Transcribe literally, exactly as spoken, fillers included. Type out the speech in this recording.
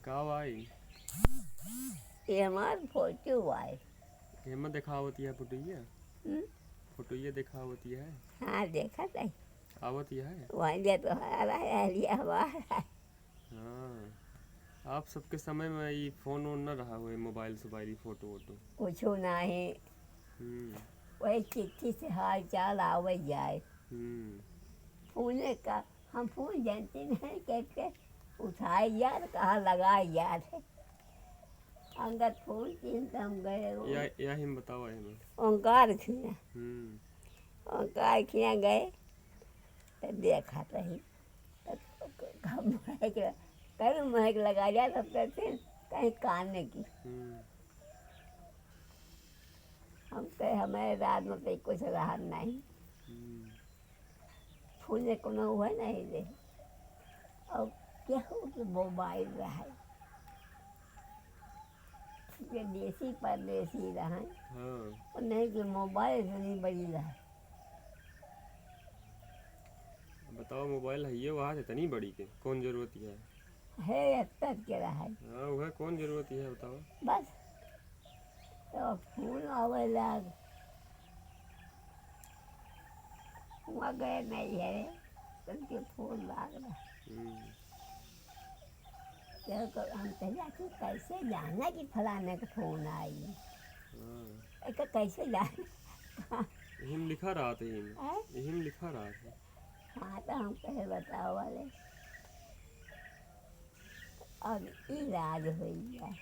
का आई? ये हमार फोटो आई। एमा देखावत है फोटोइया? हम्म? फोटोइया देखावत है? हाँ, देखत है। आवत है? वहीं दे तो हरा है, लिया हुआ है। हाँ। आप सबके समय में ई फोन वोन न रहा हुए, मोबाइल सोबाइल, ई फोटो वोटो? कुछो नाही। हम्म। वही चिट्ठी से हाल चाल आवे जाए। हम्म। फोने का, हम फोन जानते नहीं, कैसे उठाए यार, कहाँ लगाए यार। अंगत फोन तीन त हम गए, वो या, या हिम बतावा हिम। ओंकार खिया। हम्म। ओंकार खिया गए, तो देखा रही। तब हम महक ल-, कई महक लगा लिया, तब कहते हैं, कहीं कान की। हम्म। हम कहे, हमारे रात में तो कुछ रहा नहीं। हम्म। फोन कोनो हुआ नहीं दे। और केहू के मोबाइल रहे, जे देसी परदेसी रहे, हाँ। उन्हें के मोबाइल से नहीं बड़ी रहे। बताओ, मोबाइल है ये वहाँ से तनी बड़ी के, कौन जरूरत है? है, अत्तर के रहे। हाँ, वह कौन जरूरत है, बताओ। बस, तो फोन आवे लाग, वहाँ गए नहीं है, उनके फोन लाग रहा। हम्म। तो, तो हम कहे कि कैसे जाना कि फलाने का फोन आई? हाँ। एक कैसे जाना? यही में लिखा रहा था, यही में। हैं? यही में लिखा रहा था। हाँ, तो हम कहे बताओ वाले। अब ई राज होइया।